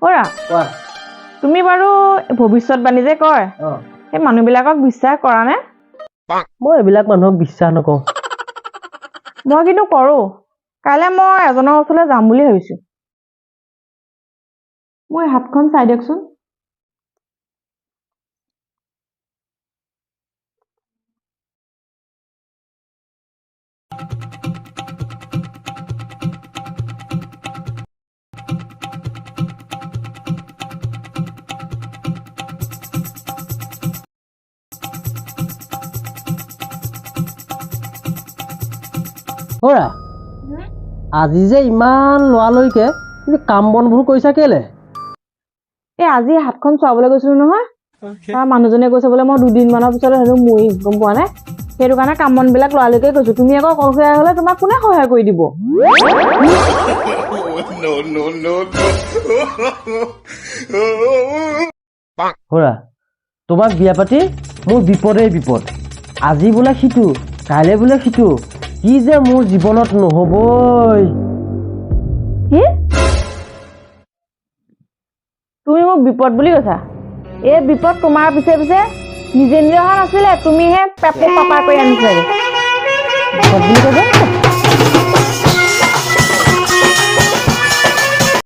হৰা। কোৱা। তুমি বাৰু ভৱিষ্যতবাণী যে কয়, সেই মানুহবিলাকক বিশ্বাস কৰা নে? মই এইবিলাক মানুহক বিশ্বাস নকৰোঁ। মই কিন্তু কৰোঁ। কাইলৈ মই এজনৰ ওচৰলৈ যাম বুলি ভাবিছোঁ। মোৰ হাতখন চাই দিয়কচোন। হৰা, আজি যে ইমান লৰালৰিকে তুমি কাম বনবোৰ কৰিছা কেলে? এই আজি হাতখন চোৱাবলৈ গৈছিলো নহয়, তাৰ মানুহজনে কৈছে বোলে মই দুদিনমানৰ পিছত হেনো মৰিম, গম পোৱা নে? সেইটো কাৰণে কাম বনবিলাক লৰালৰিকে কৈছো। তুমি আকৌ অকলশৰীয়া হলে তোমাক কোনে সহায় কৰি দিব? No, no, no, no. হৰা, তোমাক বিয়া পাতি মোৰ বিপদেই বিপদ। আজি বোলে সিটো, কাইলৈ বোলে সিটো, কি যে মোৰ জীৱনত নহ'বই। কি তুমি মোক বিপদ বুলি কৈছা? এই বিপদ তোমাৰ পিছে পিছে নিজে নিজে অহা নাছিলে, তুমিহে পেপো পাপা কৰি আনিছিলাগে। বিপদ বুলি কৈছা?